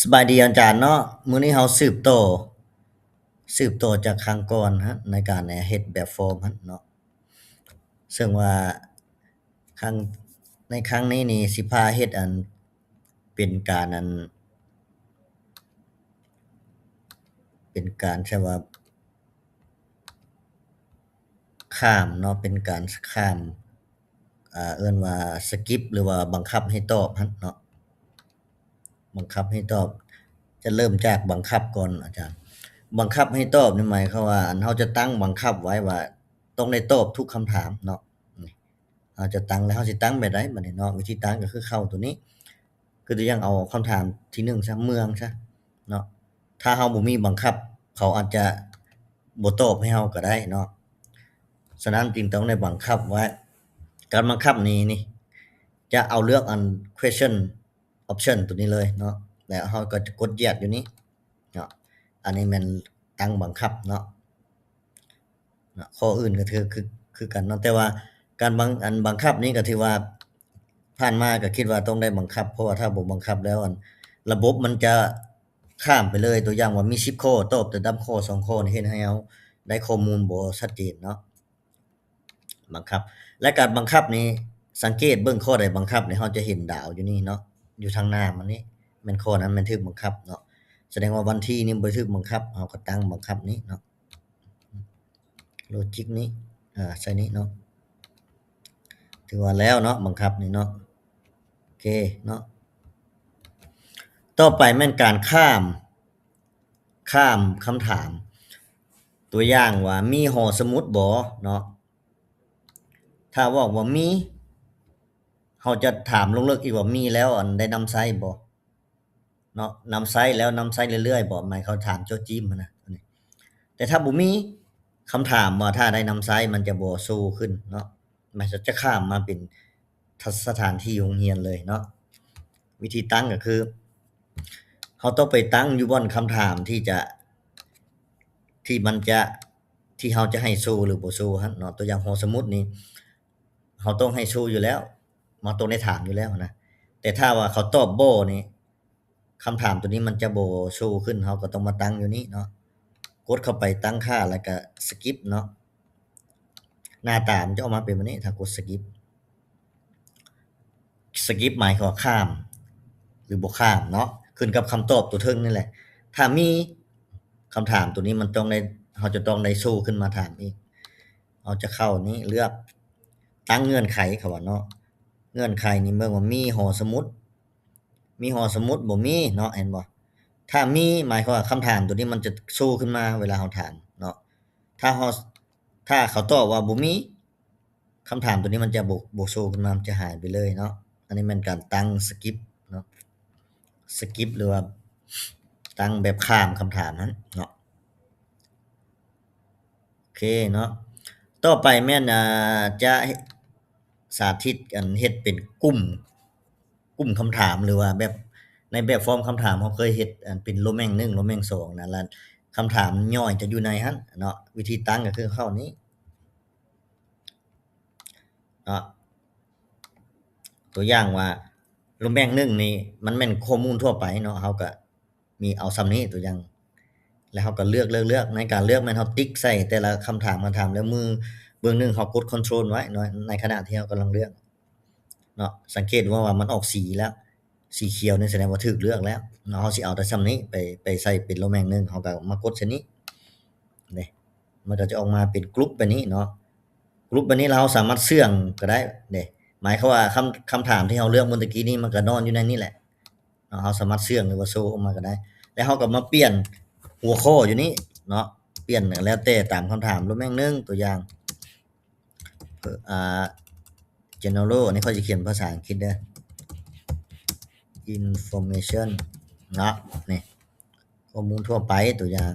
ສະບາຍດີອາຈານເນາະ, ມື້ນີ້ເຮົາສືບຕໍ່ ສືບຕໍ່ຈາກຄັ້ງກ່ອນຫັ້ນ ໃນການເຮັດແບບຟອມຫັ້ນເນາະ. ເຊິ່ງວ່າຄັ້ງ ໃນຄັ້ງນີ້ນີ້ຊິພາເຮັດອັນ ເປັນການອັນ ເປັນການ ໃຊ້ວ່າ ຂ້າມເນາະ, ເປັນການຂ້າມ ອ່າ ເອີ້ນວ່າສະກິບ ຫຼືວ່າບັງຄັບໃຫ້ຕອບຫັ້ນເນາະ, ບັງຄັບໃຫ້ຕອບ. ຈະເລີ່ມຈາກບັງຄັບກ່ອນອາຈານ. ບັງຄັບໃຫ້ຕອບນີ້ໝາຍຄວາມວ່າ ອັນ ເຮົາຈະຕັ້ງບັງຄັບໄວ້ວ່າຕ້ອງໄດ້ຕອບທຸກຄຳຖາມເນາະ. ເຮົາຈະຕັ້ງ ແລ້ວເຮົາຊິຕັ້ງແບບໃດບັດນີ້ເນາະ? ວິທີຕັ້ງກໍຄືເຂົ້າຕົວນີ້ ຄືຕົວຢ່າງເອົາຄຳຖາມທີໜຶ່ງຊະ ເມືອງຊະເນາະ, ຖ້າເຮົາບໍ່ມີບັງຄັບ ເຂົາອາດຈະບໍ່ຕອບໃຫ້ເຮົາກໍໄດ້ເນາະ. ສະນັ້ນຈຶ່ງຕ້ອງໄດ້ບັງຄັບໄວ້. ການບັງຄັບນີ້ ນີ້ຈະເອົາເລືອກອັນ question option ຕົວນີ້ເລີຍເນາະ, ແລ້ວເຮົາກໍຈະກົດ yes ຢູ່ນີ້ເນາະ. ອັນນີ້ແມ່ນຕັ້ງບັງຄັບເນາະ. ເນາະ ຂໍ້ອື່ນກໍຖື ຄື ຄືກັນເນາະ, ແຕ່ວ່າການບັງ ອັນບັງຄັບນີ້ກໍຖືວ່າ ຜ່ານມາກໍຄິດວ່າຕ້ອງໄດ້ບັງຄັບ, ເພາະວ່າຖ້າບໍ່ບັງຄັບແລ້ວ ອັນ ລະບົບມັນຈະຂ້າມໄປເລີຍ. ຕົວຢ່າງວ່າມີສິບຂໍ້ ຕອບແຕ່ດຳຂໍ້ສອງຂໍ້ນີ້ ເຮັດໃຫ້ເຮົາໄດ້ຂໍ້ມູນບໍ່ຊັດເຈນເນາະ. ບັງຄັບ ແລະ ການບັງຄັບນີ້ ສັງເກດເບິ່ງຂໍ້ໃດບັງຄັບນີ້ ເຮົາຈະເຫັນດາວຢູ່ນີ້ເນາະ, ຢູ່ທາງໜ້າມັນນີ້ ແມ່ນຂໍ້ນັ້ນແມ່ນຖືກບັງຄັບເນາະ. ສະແດງວ່າວັນທີນີ້ບໍ່ໄດ້ຖືກບັງຄັບ, ເຮົາກໍຕັ້ງບັງຄັບນີ້ເນາະ. ໂລຈິກນີ້ ອາ ໃສ່ນີ້ເນາະ, ຖືວ່າແລ້ວເນາະ ບັງຄັບນີ້ເນາະ. ໂອເຄເນາະ, ຕໍ່ໄປແມ່ນການຂ້າມ ຂ້າມຄຳຖາມ. ຕົວຢ່າງວ່າ ມີຫໍສະໝຸດບໍ່ເນາະ, ຖ້າບອກວ່າມີ ເຮົາຈະຖາມລົງເລິກອີກວ່າ ມີແລ້ວ ອັນ ໄດ້ນຳໃຊ້ບໍ່? ເນາະ, ນຳໃຊ້ແລ້ວ ນຳໃຊ້ເລື້ອຍໆບໍ່? ໝາຍເຂົາຖາມໂຈະຈີມຫັ້ນນະ. ແຕ່ຖ້າບໍ່ມີຄຳຖາມວ່າ ຖ້າໄດ້ນຳໃຊ້ ມັນຈະບໍ່ໂຊຂຶ້ນເນາະ, ມັນຈະຂ້າມມາເປັນສະຖານທີ່ໂຮງຮຽນເລີຍເນາະ. ວິທີຕັ້ງກໍຄື ເຮົາຕ້ອງໄປຕັ້ງຢູ່ບ່ອນຄຳຖາມທີ່ຈະ ທີ່ມັນຈະ ທີ່ເຮົາຈະໃຫ້ໂຊ ຫຼື ບໍ່ໂຊຫັ້ນເນາະ. ຕົວຢ່າງ ຫໍສະໝຸດນີ້ ເຮົາຕ້ອງໃຫ້ໂຊຢູ່ແລ້ວ, ເຮົາຕ້ອງໄດ້ຖາມຢູ່ແລ້ວນະ. ແຕ່ຖ້າວ່າເຂົາຕອບບໍ່ນີ້ ຄຳຖາມຕົວນີ້ມັນຈະບໍ່ໂຊຂຶ້ນ, ເຮົາກໍຕ້ອງມາຕັ້ງຢູ່ນີ້ເນາະ. ກົດເຂົ້າໄປຕັ້ງຄ່າ ແລ້ວກໍ skip ເນາະ, ໜ້າຕາມັນຈະອອກມາເປັນແບບນີ້ ຖ້າກົດ skip. skip ໝາຍຄວາມວ່າຂ້າມ ຫຼື ບໍ່ຂ້າມເນາະ, ຂຶ້ນກັບຄຳຕອບຕົວເທິງນີ້ແຫຼະ. ຖ້າມີຄຳຖາມຕົວນີ້ ມັນຕ້ອງໄດ້ ເຮົາຈະຕ້ອງໄດ້ໂຊຂຶ້ນມາຖາມອີກ. ເຮົາຈະເຂົ້ານີ້ ເລືອກຕັ້ງເງື່ອນໄຂ ເຂົາວ່າເນາະ, ເງື່ອນໄຂນີ້ເບິ່ງວ່າມີຫໍສະໝຸດ ມີຫໍສະໝຸດບໍ່ມີເນາະ, ເຫັນບໍ່? ຖ້າມີ ໝາຍຄວາມວ່າຄຳຖາມຕົວນີ້ມັນຈະໂຊຂຶ້ນມາເວລາເຮົາຖາມເນາະ. ຖ້າເຮົາ ຖ້າເຂົາຕອບວ່າບໍ່ມີ ຄຳຖາມຕົວນີ້ມັນຈະບໍ່ ບໍ່ໂຊຂຶ້ນມາ, ມັນຈະຫາຍໄປເລີຍເນາະ. ອັນນີ້ແມ່ນການຕັ້ງ skip ເນາະ, skip ຫຼືວ່າຕັ້ງແບບຂ້າມຄຳຖາມຫັ້ນເນາະ. ໂອເຄເນາະ, ຕໍ່ໄປແມ່ນ ອ່າ ຈະສາທິດ ອັນ ເຮັດເປັນກຸ່ມ ກຸ່ມຄຳຖາມ ຫຼືວ່າແບບ ໃນແບບຟອມຄຳຖາມ ເຮົາເຄີຍເຮັດ ອັນ ເປັນໂຣແມງໜຶ່ງ ໂຣແມງສອງນະ, ແລ້ວຄຳຖາມຍ່ອຍຈະຢູ່ໃນຫັ້ນເນາະ. ວິທີຕັ້ງກໍຄືເຂົ້ານີ້ເນາະ, ຕົວຢ່າງວ່າ ໂຣແມງໜຶ່ງນີ້ ມັນແມ່ນຂໍ້ມູນທົ່ວໄປເນາະ, ເຮົາກໍ ມີເອົາສ່ຳນີ້ ຕົວຢ່າງ ແລ້ວເຮົາກໍເລືອກ ເລືອກ ເລືອກ. ໃນການເລືອກແມ່ນເຮົາຕິກໃສ່ແຕ່ລະຄຳຖາມ ຄຳຖາມ ແລ້ວມືເບື້ອງໜຶ່ງເຮົາກົດ control ໄວ້ເນາະ, ໃນຂະນະທີ່ເຮົາກຳລັງເລືອກເນາະ. ສັງເກດວ່າ ວ່າມັນອອກສີແລ້ວ ສີຂຽວນີ້ສະແດງວ່າຖືກເລືອກແລ້ວເນາະ. ເຮົາຊິເອົາແຕ່ສ່ຳນີ້ໄປ ໄປໃສ່ເປັນໂຣແມງໜຶ່ງ ເຮົາກໍມາກົດໃສ່ນີ້ເດ້, ມັນກໍຈະອອກມາເປັນ group ແບບນີ້ເນາະ. group ແບບນີ້ລະເຮົາສາມາດເຊື່ອງກໍໄດ້ເດ້, ໝາຍຄວາມວ່າຄຳ ຄຳຖາມທີ່ເຮົາເລືອກມື້ຕະກີ້ນີ້ ມັນກໍນອນຢູ່ໃນນີ້ແຫຼະ. ເນາະ, ເຮົາສາມາດເຊື່ອງ ຫຼືວ່າໂຊອອກມາກໍໄດ້. ແລ້ວເຮົາກໍມາປ່ຽນຫົວຂໍ້ຢູ່ນີ້ເນາະ, ປ່ຽນແລ້ວແຕ່ຕາມຄຳຖາມ. ໂຣແມງໜຶ່ງ ຕົວຢ່າງ ອ່າ general ອັນນີ້ຂ້ອຍຈະຂຽນພາສາອັງກິດເດີ information ເນາະ, ນີ້ ຂໍ້ມູນທົ່ວໄປ ຕົວຢ່າງ.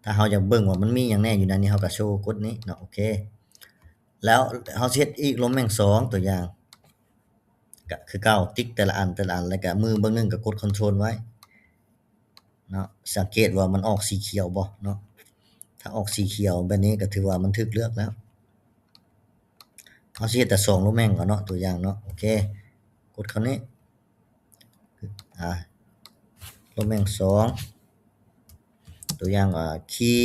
ຖ້າເຮົາຢາກເບິ່ງວ່າມັນມີຫຍັງແດ່ຢູ່ໃນນີ້ ເຮົາກໍໂຊກົດນີ້ເນາະ. ໂອເຄ ແລ້ວເຮົາຊິເຮັດອີກໂຣແມງສອງ ຕົວຢ່າງ ກໍຄືເກົ່າ ຕິກແຕ່ລະອັນ ແຕ່ລະອັນ ແລ້ວກໍມືເບື້ອງໜຶ່ງກໍກົດ control ໄວ້ເນາະ. ສັງເກດວ່າມັນອອກສີຂຽວບໍ່ເນາະ, ຖ້າອອກສີຂຽວແບບນີ້ກໍຖືວ່າມັນຖືກເລືອກແລ້ວ. ເຮົາຊິເຮັດແຕ່ສອງໂຣແມງກ່ອນເນາະ ຕົວຢ່າງເນາະ. ໂອເຄ ກົດເຂົ້ານີ້. ໂຣແມນສອງ ຕົວຢ່າງວ່າ key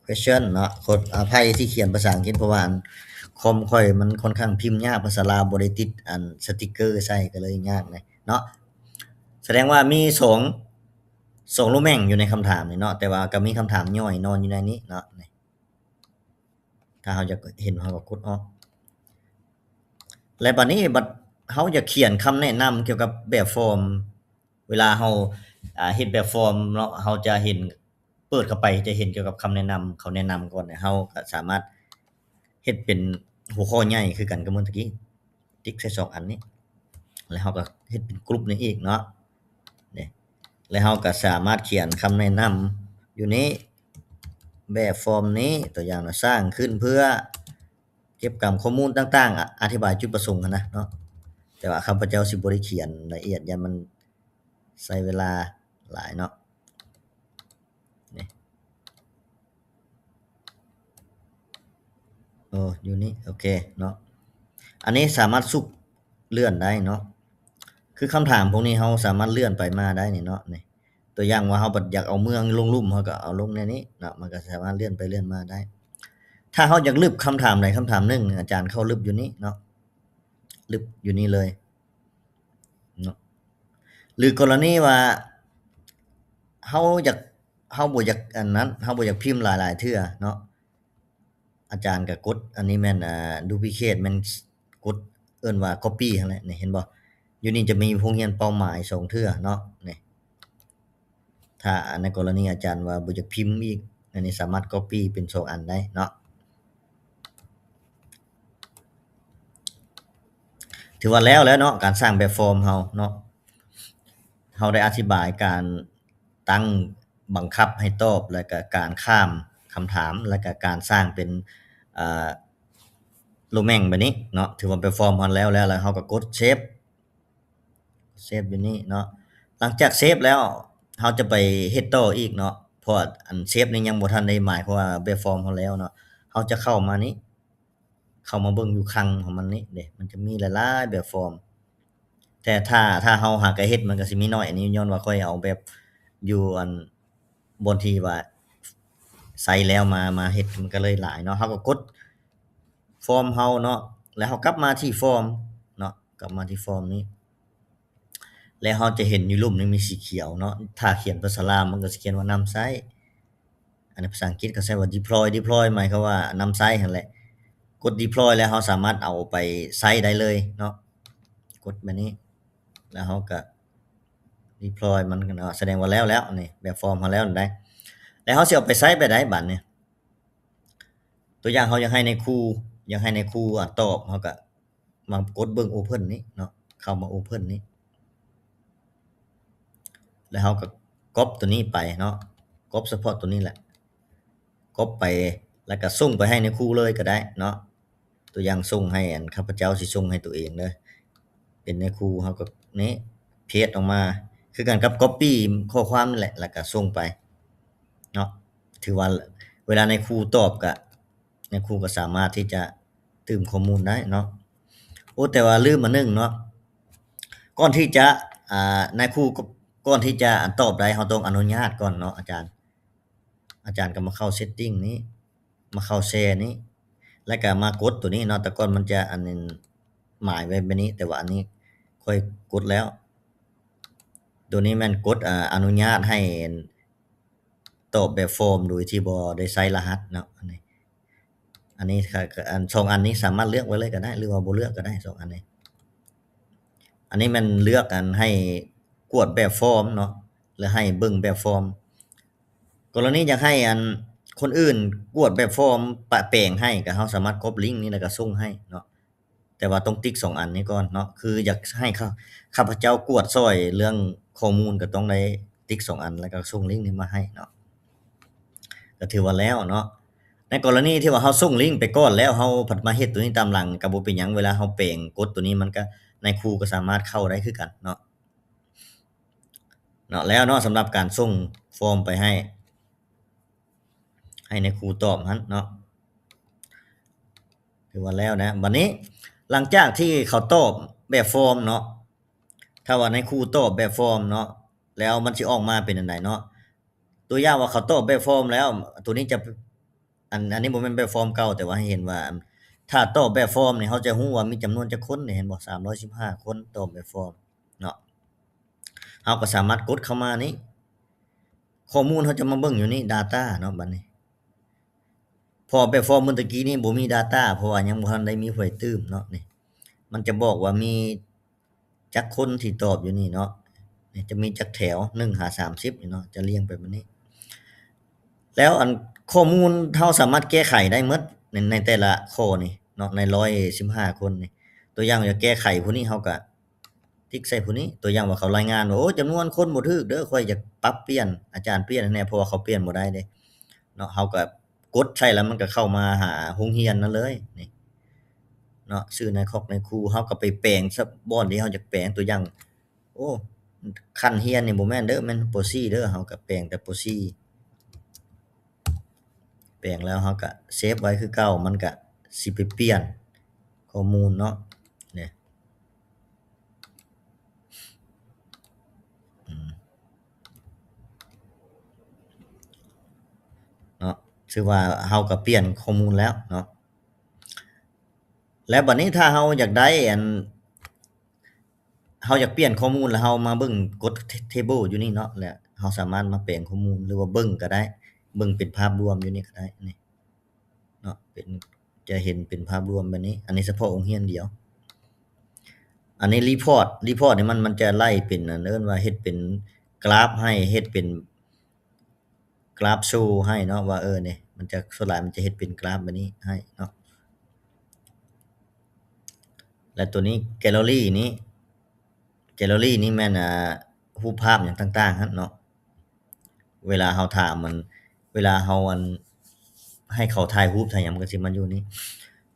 question ເນາະ. ຂໍອະໄພທີ່ຂຽນພາສາອັງກິດ ເພາະວ່າອັນຄອມຂ້ອຍມັນຄ່ອນຂ້າງພິມຍາກ, ພາສາລາວບໍ່ໄດ້ຕິດອັນສະຕິກເກີໃສ່ ກໍເລີຍຍາກແດ່ເນາະ. ສະແດງວ່າມີສອງ ສອງໂຣແມນຢູ່ໃນຄຳຖາມນີ້ເນາະ, ແຕ່ວ່າກໍມີຄຳຖາມຍ່ອຍນອນຢູ່ໃນນີ້ເນາະ. ນີ້ ຖ້າເຮົາຢາກເຫັນ ເຮົາກໍກົດອອກ. ແລະ ບັດນີ້ ບັດເຮົາຢາກຂຽນຄຳແນະນຳກ່ຽວກັບແບບຟອມ ເວລາເຮົາ ອ່າ ເຮັດແບບຟອມເນາະ, ເຮົາຈະເຫັນ ເປີດເຂົ້າໄປຈະເຫັນກ່ຽວກັບຄຳແນະນຳ, ເຂົາແນະນຳກ່ອນ, ແລ້ວເຮົາກໍສາມາດເຮັດເປັນຫົວຂໍ້ໃຫຍ່ຄືກັນກັບມື້ຕະກີ້, ຕິກໃສ່ສອງອັນນີ້ ແລ້ວເຮົາກໍເຮັດເປັນກຣຸບນີ້ອີກເນາະ. ນີ້ ແລ້ວເຮົາກໍສາມາດຂຽນຄຳແນະນຳຢູ່ນີ້, ແບບຟອມນີ້ ຕົວຢ່າງວ່າ ສ້າງຂຶ້ນເພື່ອເກັບກຳຂໍ້ມູນຕ່າງໆ ອະ ອະທິບາຍຈຸດປະສົງຫັ້ນນະເນາະ. ແຕ່ວ່າຂ້າພະເຈົ້າຊິບໍ່ໄດ້ຂຽນລະອຽດ ຢ້ານມັນ ໃຊ້ເວລາຫຼາຍເນາະ. ນີ້ ໂອ້ ຢູ່ນີ້ ໂອເຄເນາະ. ອັນນີ້ສາມາດຊຸກເລື່ອນໄດ້ເນາະ, ຄືຄຳຖາມພວກນີ້ເຮົາສາມາດເລື່ອນໄປມາໄດ້ນີ້ເນາະ. ນີ້ ຕົວຢ່າງວ່າເຮົາບັດຢາກເອົາເມືອງລົງລຸ່ມ ເຮົາກໍເອົາລົງໃນນີ້ເນາະ, ມັນກໍສາມາດເລື່ອນໄປເລື່ອນມາໄດ້. ຖ້າເຮົາຢາກລຶບຄຳຖາມໃດຄຳຖາມໜຶ່ງ ອາຈານເຂົ້າລຶບຢູ່ນີ້ເນາະ, ລຶບຢູ່ນີ້ເລີຍເນາະ. ຫຼືກໍລະນີວ່າເຮົາຢາກ ເຮົາບໍ່ຢາກອັນນັ້ນ ເຮົາບໍ່ຢາກພິມຫຼາຍໆເທື່ອເນາະ, ອາຈານກໍກົດ ອັນນີ້ແມ່ນ ອ່າ duplicate ແມ່ນ ກົດເອີ້ນວ່າ copy ຫັ້ນແຫຼະ. ນີ້ເຫັນບໍ່? ຢູ່ນີ້ຈະມີໂຮງຮຽນເປົ້າໝາຍສອງເທື່ອເນາະ. ນີ້ ຖ້າໃນກໍລະນີອາຈານວ່າບໍ່ຢາກພິມອີກ, ອັນນີ້ສາມາດ copy ເປັນສອງອັນໄດ້ເນາະ. ຖືວ່າແລ້ວແລ້ວເນາະ ການສ້າງແບບຟອມເຮົາເນາະ. ເຮົາໄດ້ອະທິບາຍການຕັ້ງບັງຄັບໃຫ້ຕອບ ແລະກະການຂ້າມຄຳຖາມ ແລະກະການສ້າງເປັນ ເອີ ໂຣແມນແບບນີ້ເນາະ. ຖືວ່າແບບຟອມເຮົາແລ້ວແລ້ວ ແລ້ວເຮົາກໍກົດເຊບ ເຊບຢູ່ນີ້ເນາະ. ຫຼັງຈາກເຊບແລ້ວ ເຮົາຈະໄປເຮັດຕໍ່ອີກເນາະ, ເພາະວ່າອັນເຊບນີ້ຍັງບໍ່ທັນໄດ້ໝາຍຄວາມວ່າແບບຟອມເຮົາແລ້ວເນາະ. ເຮົາຈະເຂົ້າມານີ້ ເຂົ້າມາເບິ່ງຢູ່ຄັງຂອງມັນນີ້ເດ້ ມັນຈະມີຫຼາຍໆແບບຟອມ. ແຕ່ຖ້າ ຖ້າເຮົາຫາກະເຮັດ ມັນກະຊິມີໜ້ອຍ. ອັນນີ້ຍ້ອນວ່າຂ້ອຍເອົາແບບຢູ່ອັນບ່ອນທີ່ວ່າໃຊ້ແລ້ວມາ ມາເຮັດ ມັນກະເລີຍຫຼາຍເນາະ. ເຮົາກະກົດຟອມເຮົາເນາະ ແລ້ວເຮົາກັບມາທີ່ຟອມເນາະ, ກັບມາທີ່ຟອມນີ້ ແລ້ວເຮົາຈະເຫັນຢູ່ລຸ່ມນີ້ມີສີຂຽວເນາະ. ຖ້າຂຽນພາສາລາວມັນກະຊິຂຽນວ່ານຳໃຊ້. ອັນນີ້ພາສາອັງກິດເຂົາໃຊ້ວ່າ deploy, deploy ໝາຍຄວາມວ່ານຳໃຊ້ຫັ້ນແຫຼະ. ກົດ deploy ແລ້ວເຮົາສາມາດເອົາໄປໃຊ້ໄດ້ເລີຍເນາະ. ກົດແບບນີ້ ແລ້ວເຮົາກະ deploy ມັນເນາະ, ສະແດງວ່າແລ້ວແລ້ວ ນີ້ແບບຟອມເຮົາແລ້ວໄດ໋. ແລ້ວເຮົາຊິເອົາໄປໃຊ້ແບບໃດບາດນີ້? ຕົວຢ່າງເຮົາຢາກໃຫ້ນາຍຄູ ຢາກໃຫ້ນາຍຄູອະຕອບ ເຮົາກະ ມາກົດເບິ່ງ Open ນີ້ເນາະ, ເຂົ້າມາ Open ນີ້ ແລ້ວເຮົາກໍກັອບຕົວນີ້ໄປເນາະ, ກັອບສະເພາະຕົວນີ້ແຫຼະ, ກັອບໄປ ແລ້ວກໍສົ່ງໄປໃຫ້ນາຍຄູເລີຍກໍໄດ້ເນາະ. ຕົວຢ່າງສົ່ງໃຫ້ ອັນ ຂ້າພະເຈົ້າຊິສົ່ງໃຫ້ຕົວເອງເດີ, ເປັນນາຍຄູ ເຮົາກໍນີ້ paste ອອກມາ ຄືກັນກັບ copy ຂໍ້ຄວາມນີ້ແຫຼະ ແລ້ວກໍສົ່ງໄປເນາະ. ຖືວ່າເວລານາຍຄູຕອບກໍ ນາຍຄູກໍສາມາດທີ່ຈະຕື່ມຂໍ້ມູນໄດ້ເນາະ. ໂອ້ ແຕ່ວ່າລືມອັນໜຶ່ງເນາະ, ກ່ອນທີ່ຈະ ອ່າ ນາຍຄູ ກ່ອນທີ່ຈະ ອັນ ຕອບໄດ້ ເຮົາຕ້ອງອະນຸຍາດກ່ອນເນາະອາຈານ. ອາຈານກໍມາເຂົ້າ setting ນີ້ ມາເຂົ້າ share ນີ້ ແລ້ວກໍມາກົດຕົວນີ້ເນາະ. ແຕ່ກ່ອນມັນຈະ ອັນ ໝາຍໄວ້ແບບນີ້ ແຕ່ວ່າອັນນີ້ຂ້ອຍກົດແລ້ວ. ຕົວນີ້ແມ່ນກົດ ອ່າ ອະນຸຍາດໃຫ້ ຕອບແບບຟອມໂດຍທີ່ບໍ່ໄດ້ໃຊ້ລະຫັດເນາະ. ອັນນີ້ ອັນນີ້ ອັນ ສອງອັນນີ້ສາມາດເລືອກໄວ້ເລີຍກໍໄດ້ ຫຼືວ່າບໍ່ເລືອກກໍໄດ້ ສອງອັນນີ້. ອັນນີ້ແມ່ນເລືອກ ອັນ ໃຫ້ກວດແບບຟອມເນາະ ຫຼືໃຫ້ເບິ່ງແບບຟອມ. ກໍລະນີຢາກໃຫ້ ອັນ ຄົນອື່ນກວດແບບຟອມ ປະແປງໃຫ້ ກໍເຮົາສາມາດກັອບລິ້ງນີ້ ແລ້ວກໍສົ່ງໃຫ້ເນາະ. ແຕ່ວ່າຕ້ອງຕິກສອງອັນນີ້ກ່ອນເນາະ, ຄືຢາກໃຫ້ຂ້າ ຂ້າພະເຈົ້າກວດຊ່ອຍເລື່ອງຂໍ້ມູນ ກໍຕ້ອງໄດ້ຕິກສອງອັນ ແລ້ວກໍສົ່ງລິ້ງນີ້ມາໃຫ້ເນາະ, ກໍຖືວ່າແລ້ວເນາະ. ໃນກໍລະນີທີ່ວ່າເຮົາສົ່ງລິ້ງໄປກ່ອນແລ້ວ ເຮົາພັດມາເຮັດຕົວນີ້ຕາມຫຼັງ ກໍບໍ່ເປັນຫຍັງ, ເວລາເຮົາແປງກົດຕົວນີ້ ມັນກໍ ນາຍຄູກໍສາມາດເຂົ້າໄດ້ຄືກັນເນາະ. ເນາະ ແລ້ວເນາະ ສຳລັບການສົ່ງຟອມໄປໃຫ້ ໃຫ້ນາຍຄູຕອບຫັ້ນເນາະ ຖືວ່າແລ້ວນະ. ບັດນີ້ ຫຼັງຈາກທີ່ເຂົາຕອບແບບຟອມເນາະ, ເ ຖ້າວ່ານາຍຄູຕອບແບບຟອມເນາະ ແລ້ວມັນຊິອອກມາເປັນອັນໃດເນາະ? ຕົວຢ່າງວ່າເຂົາຕອບແບບຟອມແລ້ວ ຕົວນີ້ຈະ ອັນ ອັນນີ້ບໍ່ແມ່ນແບບຟອມເກົ່າ ແຕ່ວ່າໃຫ້ເຫັນວ່າ ຖ້າຕອບແບບຟອມນີ້ ເຮົາຈະຮູ້ວ່າມີຈຳນວນຈັກຄົນນີ້ ເຫັນບໍ່? ສາມຮ້ອຍສິບຫ້າຄົນຕອບແບບຟອມເນາະ. ເຮົາກໍສາມາດກົດເຂົ້າມານີ້ ຂໍ້ມູນເຮົາຈະມາເບິ່ງຢູ່ນີ້ Data ເນາະ ບັດນີ້. ເພາະແບບຟອມມື້ຕະກີ້ນີ້ບໍ່ມີ Data ເພາະວ່າຍັງບໍ່ທັນໄດ້ມີຜູ້ໃດຕື່ມເນາະ. ນີ້ ມັນຈະບອກວ່າມີຈັກຄົນທີ່ຕອບຢູ່ນີ້ເນາະ. ນີ້ຈະມີຈັກແຖວ ໜຶ່ງຫາສາມສິບນີ້ເນາະ ຈະລຽງໄປແບບນີ້. ແລ້ວອັນ ຂໍ້ມູນເຮົາສາມາດແກ້ໄຂໄດ້ໝົດໃນ ໃນແຕ່ລະຂໍ້ນີ້ເນາະ ໃນຮ້ອຍສິບຫ້າຄົນນີ້. ຕົວຢ່າງຢາກແກ້ໄຂຜູ້ນີ້ ເຮົາກໍຕິກໃສ່ຜູ້ນີ້. ຕົວຢ່າງວ່າເຂົາລາຍງານວ່າ ໂອ້ ຈຳນວນຄົນບໍ່ຖືກເດີ ຂ້ອຍຢາກປັບປ່ຽນ ອາຈານປ່ຽນໃຫ້ແດ່ ເພາະວ່າເຂົາປ່ຽນບໍ່ໄດ້ເດ້ເນາະ. ເຮົາກໍກົດໃສ່ແລ້ວມັນກໍເຂົ້າມາຫາໂຮງຮຽນນັ້ນເລີຍນີ້ເນາະ ຊື່ນາຍຄອກນາຍຄູ. ເຮົາກໍໄປແປງຊະບ່ອນທີ່ເຮົາຢາກແປງ. ຕົວຢ່າງ ໂອ້ ຂັ້ນຮຽນນີ້ບໍ່ແມ່ນເດີ ແມ່ນ ປໍສີ່ເດີ. ເຮົາກໍແປງແຕ່ ປໍສີ່ ແປງແລ້ວເຮົາກໍເຊບໄວ້ຄືເກົ່າ ມັນກໍຊິໄປປ່ຽນຂໍ້ມູນເນາະ. ນີ້ ອືມ ເນາະ ຖືວ່າເຮົາກໍປ່ຽນຂໍ້ມູນແລ້ວເນາະ. ແລ້ວບັດນີ້ຖ້າເຮົາຢາກໄດ້ອັນ ເຮົາຢາກປ່ຽນຂໍ້ມູນ ແລ້ວເຮົາມາເບິ່ງ ກົດ Table ຢູ່ນີ້ເນາະ ແລ້ວເຮົາສາມາດມາແປງຂໍ້ມູນ ຫຼືວ່າເບິ່ງກໍໄດ້ ເບິ່ງເປັນພາບລວມຢູ່ນີ້ກໍໄດ້ນີ້ເນາະ. ເປັນ ຈະເຫັນເປັນພາບລວມແບບນີ້. ອັນນີ້ສະເພາະໂຮງຮຽນດຽວ. ອັນນີ້ Report Report ນີ້ມັນ ມັນຈະໄລ່ເປັນ ອັນ ເອີ້ນວ່າເຮັດເປັນກຣາຟໃຫ້ ເຮັດເປັນ ກຣາຟໂຊໃຫ້ເນາະ ວ່າ ເອີ ນີ້ ມັນຈະ ສ່ວນຫຼາຍມັນຈະເຮັດເປັນກຣາຟແບບນີ້ໃຫ້ເນາະ. ແລະ ຕົວນີ້ Gallery ນີ້ Gallery ນີ້ແມ່ນ ອ່າ ຮູບພາບຫຍັງຕ່າງໆຫັ້ນເນາະ. ເວລາເຮົາຖາມມັນ ເວລາເຮົາ ອັນ ໃຫ້ເຂົາຖ່າຍຮູບຖ່າຍຫຍັງ ມັນກໍຊິມາຢູ່ນີ້.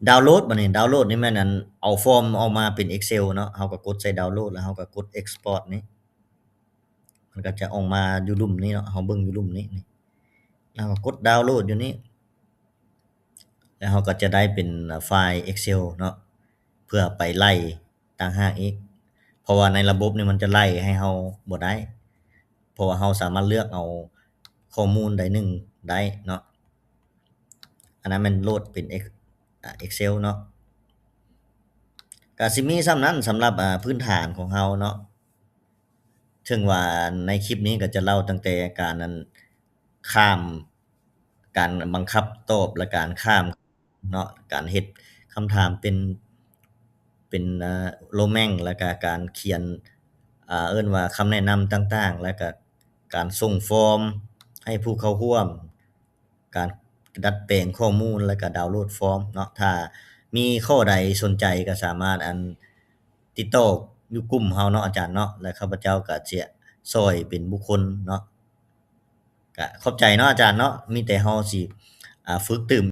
Download ບັດນີ້ Download ນີ້ແມ່ນ ອັນ ເອົາຟອມອອກມາເປັນ Excel ເນາະ. ເຮົາກໍກົດໃສ່ Download ແລ້ວເຮົາກໍກົດ Export ນີ້ ມັນກໍຈະອອກມາຢູ່ລຸ່ມນີ້ເນາະ. ເຮົາເບິ່ງຢູ່ລຸ່ມນີ້ ນີ້ ແລ້ວກໍກົດ Download ຢູ່ນີ້ ແລ້ວເຮົາກໍຈະໄດ້ເປັນ ອ່າ ໄຟລ໌ Excel ເນາະ ເພື່ອໄປໄລ່ຕ່າງຫາກອີກ. ເພາະວ່າໃນລະບົບນີ້ມັນຈະໄລ່ໃຫ້ເຮົາບໍ່ໄດ້ ເພາະວ່າເຮົາສາມາດເລືອກເອົາຂໍ້ມູນໃດໜຶ່ງໄດ້ເນາະ. ອັນນັ້ນແມ່ນໂຫຼດເປັນ Ex- ອ່າ Excel ເນາະ. ກະຊິມີສ່ຳນັ້ນ ສຳລັບ ອ່າ ພື້ນຖານຂອງເຮົາເນາະ. ເຖິງວ່າໃນຄລິບນີ້ກໍຈະເລົ່າຕັ້ງແຕ່ການ ອັນ ຂ້າມ ການບັງຄັບຕອບ ແລະ ການຂ້າມເນາະ ການເຮັດຄຳຖາມເປັນ ເປັນ ເອີ Roman ແລ້ວກະການຂຽນ ເອີ້ນວ່າຄຳແນະນຳຕ່າງໆ ແລ້ວກະການສົ່ງຟອມໃຫ້ຜູ້ເຂົ້າຮ່ວມ ການດັດແປງຂໍ້ມູນ ແລ້ວກະດາວໂຫຼດຟອມເນາະ. ຖ້າມີຂໍ້ໃດສົນໃຈກໍສາມາດ ອັນ ຕິດຕໍ່ຢູ່ກຸ່ມເຮົາເນາະ ອາຈານເນາະ ແລະ ຂ້າພະເຈົ້າກໍຈະຊ່ອຍເປັນບຸກຄົນເນາະ. ກະຂອບໃຈເນາະອາຈານເນາະ ມີແຕ່ເຮົາຊິ ອ່າ ຝຶກຕື່ມ